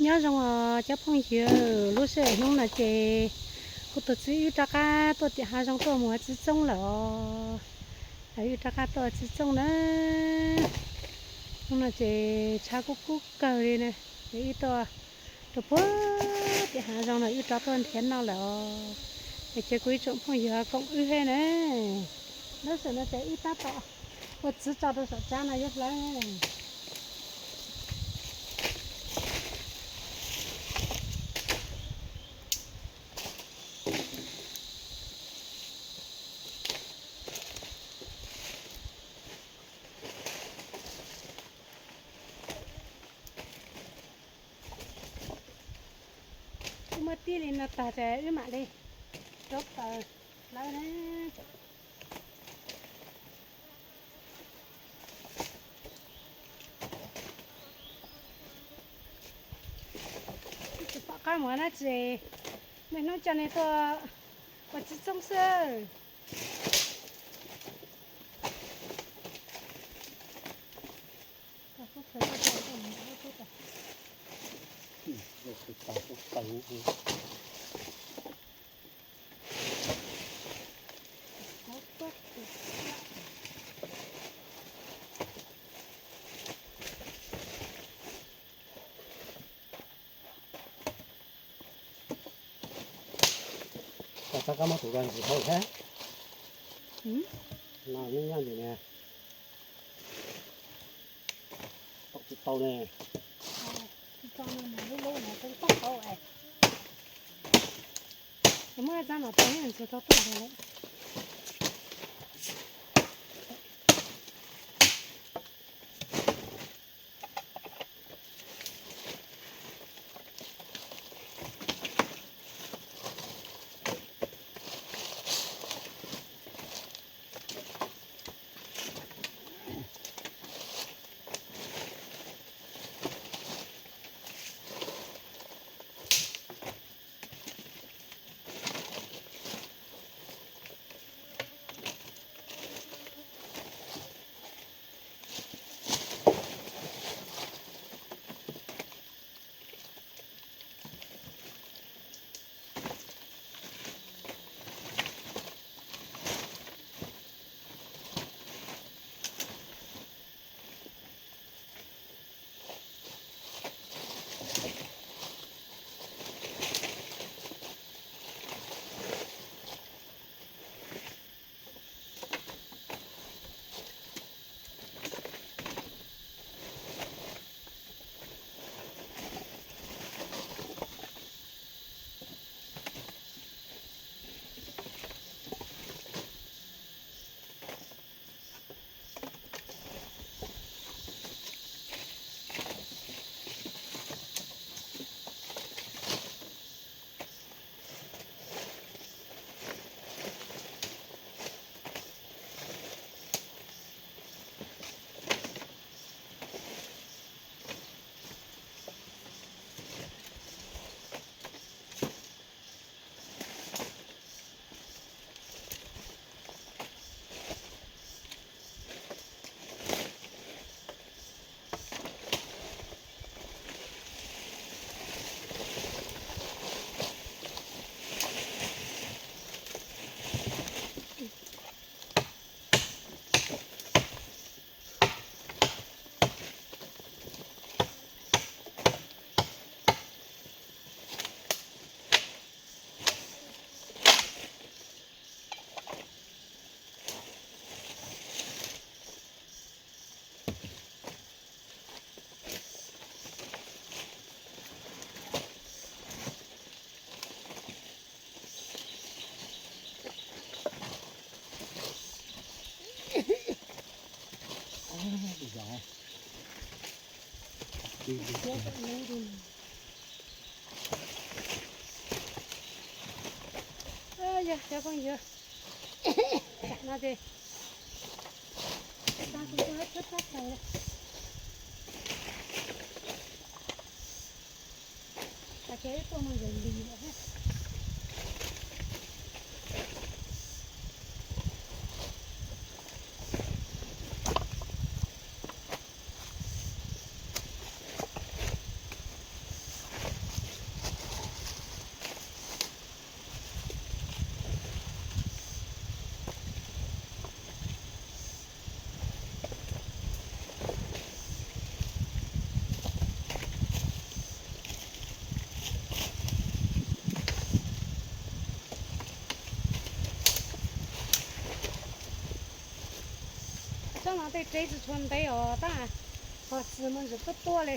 Nyob zoo os cov phooj ywg, lub sij hawm hnub no ces kuv tus txiv wb rov qab tuaj tiam hav zoov tuaj mus ua txiv txoob lawm os. Wb rov qab tuaj ua txiv txoob na. Hnub no ces tshav kub kub kawg li na, ces wb tuaj rau puag tiam hav zoov no wb rov tuaj nrhiav noj lawm os. Es ces kuv ib tsoom phooj ywg koom wb thiab na. Lub sij hawm no ces wb tab tom ua txiv tso rau saum tsab no yuav hlawv. Wb muab tib li no tag ces wb mam li rov taws hlawv na. Tsis pom qab mus dab tsi, niaj hnub coj nej tuaj ua txiv txoob xwb. Txhob kab muab tus ko ntsis hauv thiab. No yeej nyob ntawm niag tom tsis tau ne. Muab txab no tau ntxiv tau tuaj lawm. Yog cov phooj ywg, tam no ces tag kuv tuaj tshab tshab plaws lawm. Hais tias wb tuaj mus ntawm lis lawm thiab. Tab no tej tsev tsis tshua ntev os, tab hos txiv muaj ntsis tuaj tuaj li.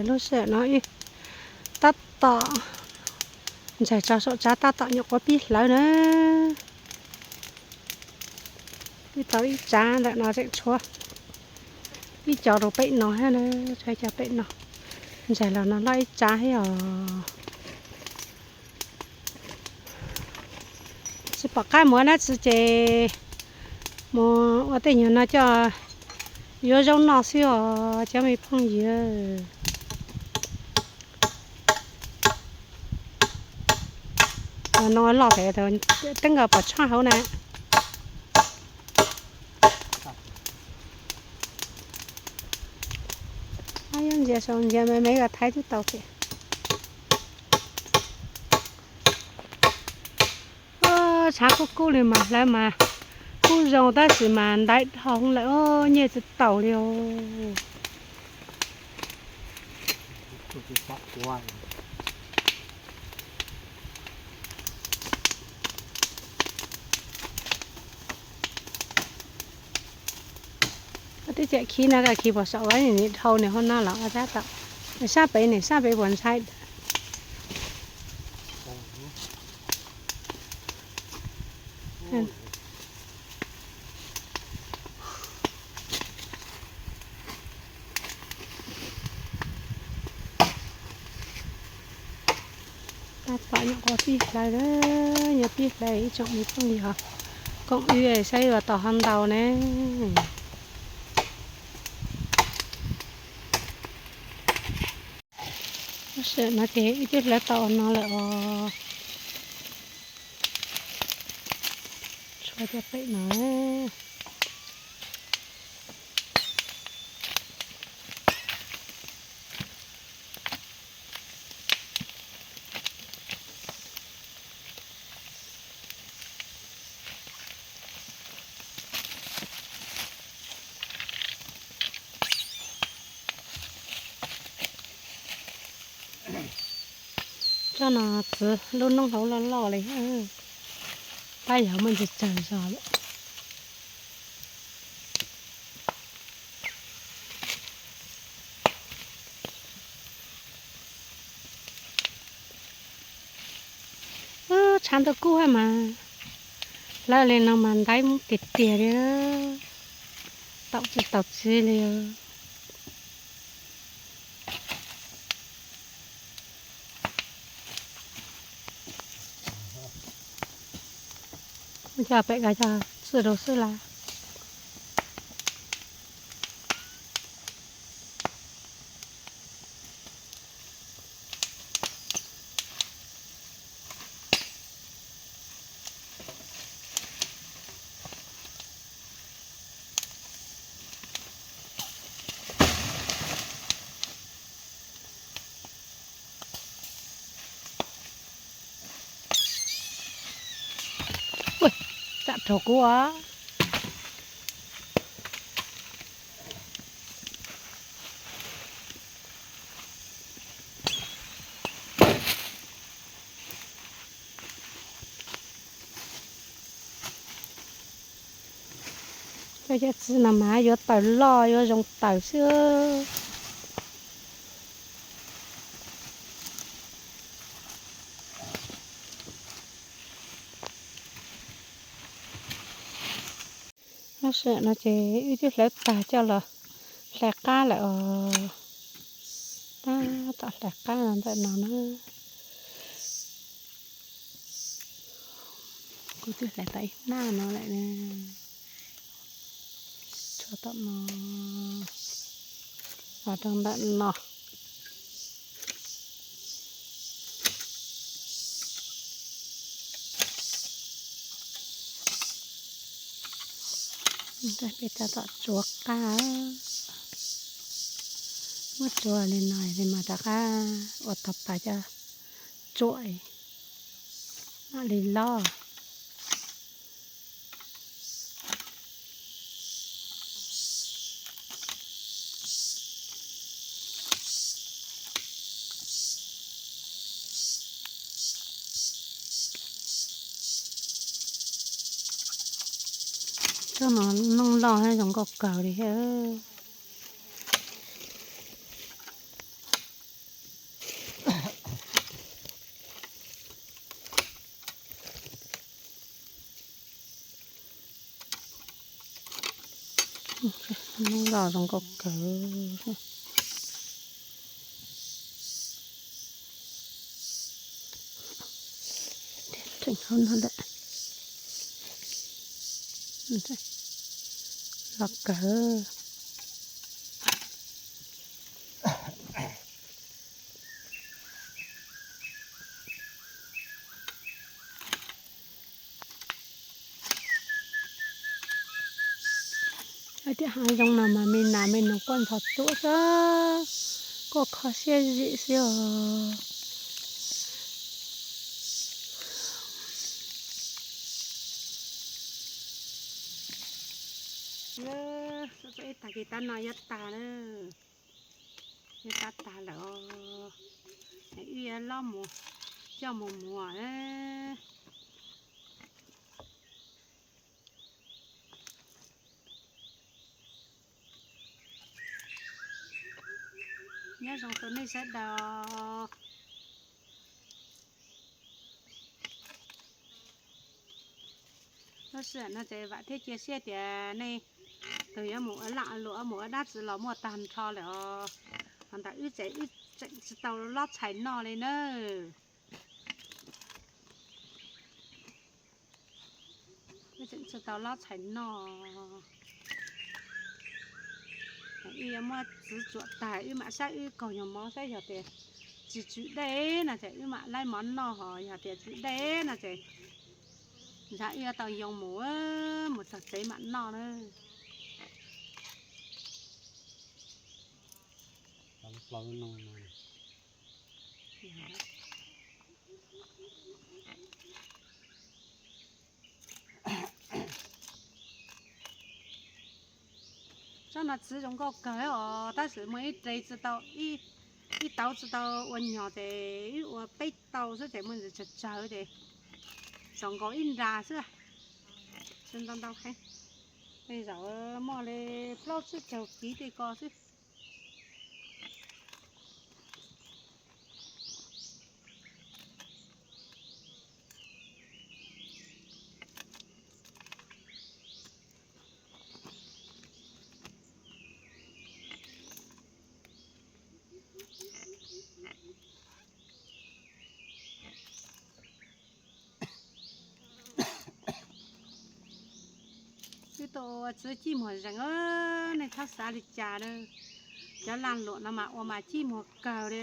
Lub sij hawm no ib tab tom ntsaig tso saum tsav tab tom nyuam qhuav pib hlawv na. Pib tau ib tsav ntawm no tseem tshuav ib co rau pem no thiab na, tshuav ib co pem no. Ntsaig los no loj ib tsav thiab os. Tsis pom qab mus dab tsi ces mus ua tej nyuag no coj yuav zaub noj xwb os cov me phooj ywg. No loj pem, teeb nkaus pom tshaj hauv na. Ces sau ntsia me me kom thaij twb tau thiab. Tshav kuj kub li mas hlawv mas kuj zoo tab sis mas ntaib dhau lawm, nyiaj tsis taus li os. Koj twb tseem khib no, koj khib puas saum, nim dhau nws hauv no los ua tab tom, sab pem, nim sab pem puas ntshai. Tab tom nyuam qhuav pib hlawv, nyuam pib hlawv ib tsoom me phooj ywg, koom wb saib ua tau hov ntau ne. Tab sis no ces wb twb hlawv tau no lawm os. Tshuav cov pem no. Tsob no txwv lub noob hauv loj loj li, tab yog muaj ntsis tsawg zog lawm. Tshav ntuj kub hab mas, hlawv li no mas ntaib muab tiag tiag li, taum tsis taus txiv li. Muab coj pem ko coj txwj rau xwb las. Tsam raug kuv os. Cov txiv no mas yuav tawm loj yuav zoo tawm xwb. Tab sis no ces wb twb hlawv tag coj los hlais qab lawm os. Tab tom hlais qab los ntawm no na. Kuv twb hlais tau ib hnab no lawm na. Tshuav tom no los rau ntawm no. Peb tab tom tsuav qab, muab tsuav li no li mas rov qab ua tau pas coj tsuam mam li loj. Tsob no noob loj zoo nkauj kawg li thiab. Noob loj zoo nkauj kawg. Theem hauv no lawm. Loj kawg. Hais tias hav zoov no mas me nas me noog quaj ntxhov tsuab xwb, Ua kho siab zim xwb os. Ib tag kis tab no yuav tag na, yuav tab tag lawm os. Wb yuav lob mus coj mus muag na. Nyob zoo rau nej sawv daws. Lub sij hawm no ces vam thiab cia siab tias nej tus yuav mus ua laj ua luam mus ua dab tsi los muaj tag nrho lawm os. Ho ntawm wb ces wb tseem tsis tau lob txhais noj li nawb. Wb tseem tsis tau lob txhais noj. Wb yuav muab txiv tsuam tag wb mam saib wb kaug nyuag mov saib yog tias tsis tsw dej no ces wb mam laib mov noj, ho yog tias tsw dej no ces ntshe wb yuav tau yoo mus, mus txog tsev mam noj na. Tsob no txiv zoo nkauj kawg os, tab sis muaj ib re tsis tau, ib tauv tsis tau ua nyog ces wb ua peb tauv xwb ces muaj ntsis tsawg tsawg ces txaus nkaus ib nra xwb. Tsis ntau ntau heev, tej zaum muaj li plaub tsib caug kiv tej ko xwb. Wb tuaj ua txiv cij muag zees, nej txhob xav li cas na. Cov laj luam no mas ua mas cij muag kawg li.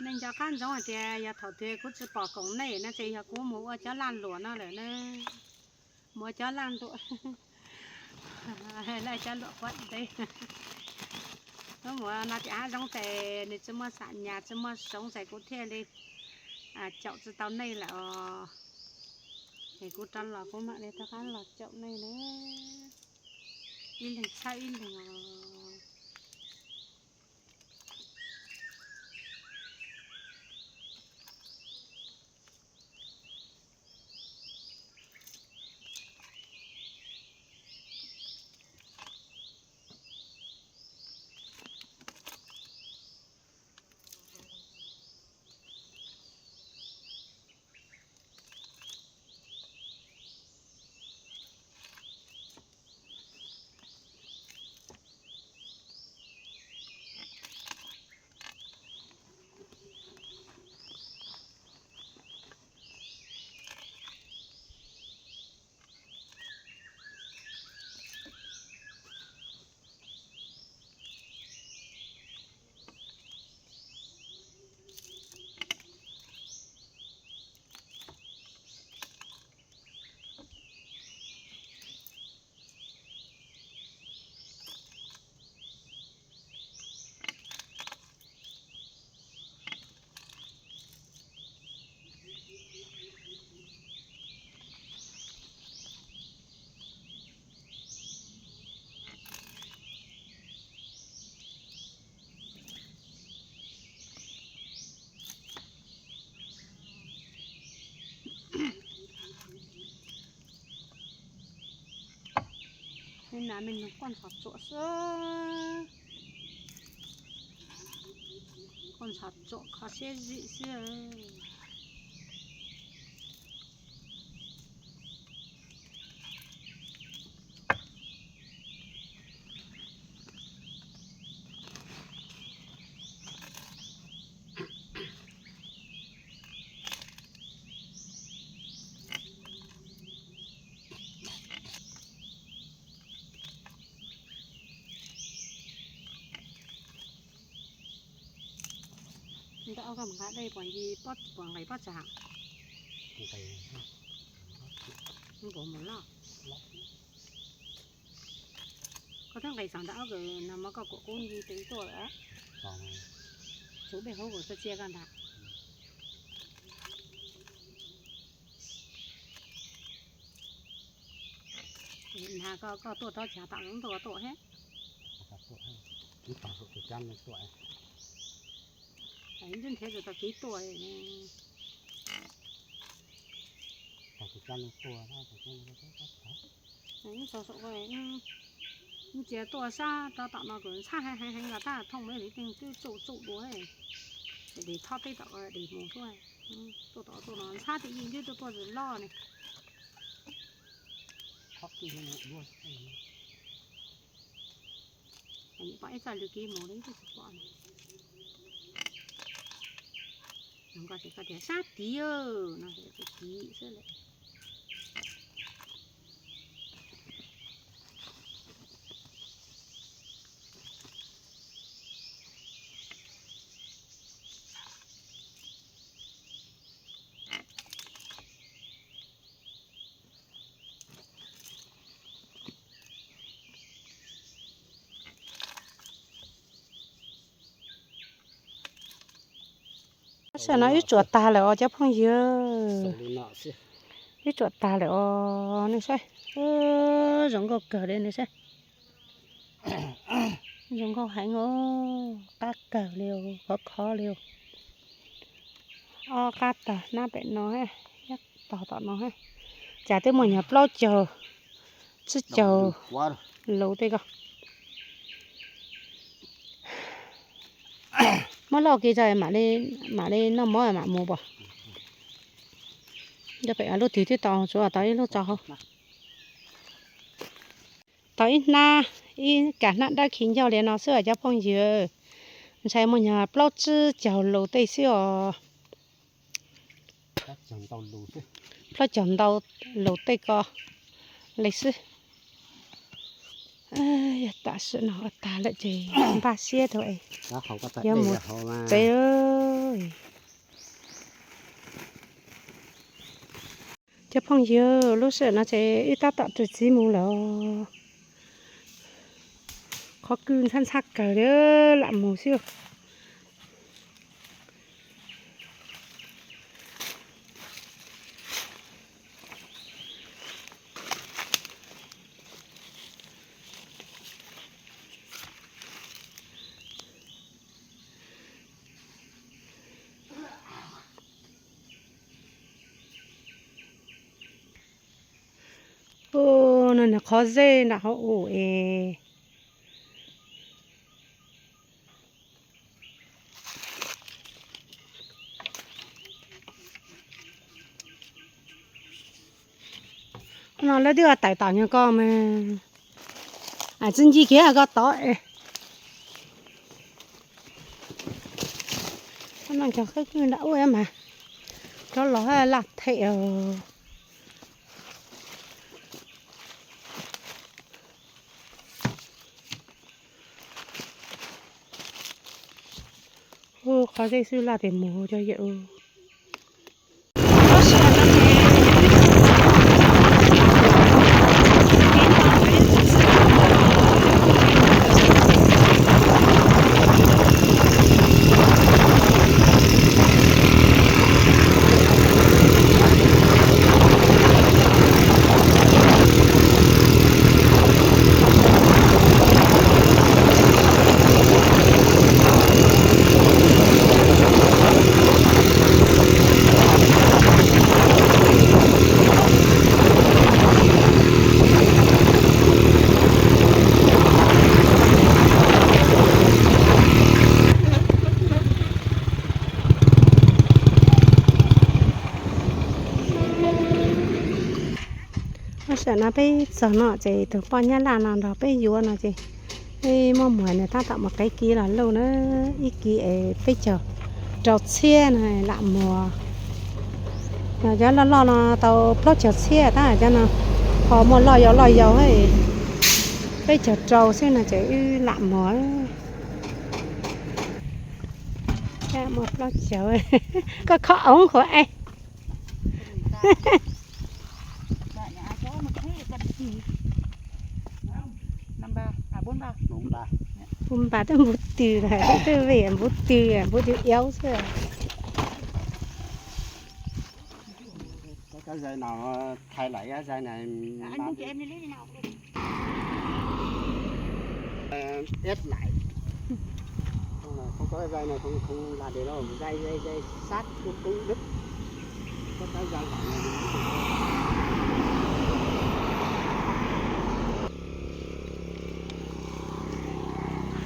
Nej nco qab ntsoov hais tias yog thaum twg kuv tsis pom koom nej no ces yog kuv mus ua cov laj luam no lawm na. Mus ua cov laj luam, laj cov luam quav ntev. Wb mus no tias hav zoov ces nws tsis muaj xam nyas tsis muaj soov ces kuv thiaj li caum tsis tau nej lawm os. Es kuv rov los kuv mam li rov qab los caum nej na. Ib leeg tshawb ib leeg os. Me nas me noog quaj ntxhov tsuam xwb, quaj ntxhov tsuam kho siab zim xwb. Ob koj mus nqa dej puas nci, puas nqis pob tsav? Nqis, nqis loj. Koj twb nqis txog nram ob kws no mas koj kuam kub nci pes tuaj lawm. Tsum dej hauv kuv txaj txia koj ntag. Nag koj, koj tuaj rov tsav tom lub ntuj tuaj thiab. Ntsib nrhiav tus tau kev tuaj. Ntsia tuaj sab rov tom no kuv ntxhab heev heev los tab thooj me li teej twb tsuj tsuj dua, ces li thob peb tom ko li mus xwb. Tuaj tom tuaj no ntxhab tim yij ntsib tuaj tuaj loj ne. Pom ib txoj lwg kev mus li twb tsis pom. Nws nko ces koj tias sab tid no ces tid xwb lawm. Tab sis no wb tsuam tag lawm os cov phooj ywg. Wb tsuam tag lawm os, nej saib. Zoo nkauj kawg li nej saib. Zoo nkauj heev os, qab kawg li, khov khov li. Ob qab tag nab pem no, ib tog tom no. Cas twb muaj nyuag plaub caug, tsib caug lus tej ko. Muab loj kiag tso, mam li noj mov mam mus pom. Nyob pem lub twg twb tau, tsuav tau ib lub tso hauv. Tau ib hnab, ib kas hnab dawb khi ncauj li no xwb os cov phooj ywg. Ntshai muaj nyuag plaub tsib caug lus tej xwb os. Plaub caug ntau lus tej ko li xwb. Yog tam sim no ua tag lawm ces npaj siab rau es yuav mus tsev. Cov phooj ywg, lub sij hawm no ces wb tab tom rau txiv mus lawm. Qhov kwj ntxhab ntxhab kawg li, lam mus xwb. Ub, no nws qhov zeb nram hauv ub es. No lawv twb tawm tom nyuag ko mas, tsis nci kiag ko tod. No cov qwj kwj nram ub mas rov los laj them. Ub, qhov zeb xwb laj tias mus cov yawm. Tam sim no peb txog no ces tus poj nyab laj no nrog peb yuav no ces peb muab muag nws tab tom mus qev kiv los lauj na, ib kiv es peb caug rau txhiab no lam muag. Cov loj loj no tau plaub caug txhiab tab cov no ho muaj loj yau loj yau, peb caug rau xwb no ces wb lam muag. Muaj plaub caug. Koj khob oob qhuav es. Pub npas twb npub tw lawm, twb vim npub tw, npub tw iab xwb. Ib lais, không có dây này không, không làm được đâu, dây, dây, dây sắt cứng, cứng đứt. Có cái dây này.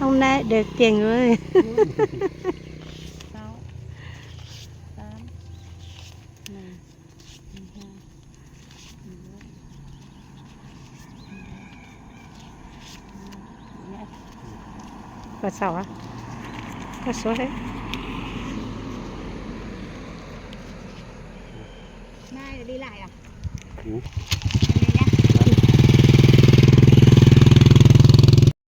Hôm nay đẹp tiền quá. Sáu, tám, mười, mười hai, mười bốn, mười lăm, mười sáu. Koj saud hab. Koj suav hab. Nay đi lại à?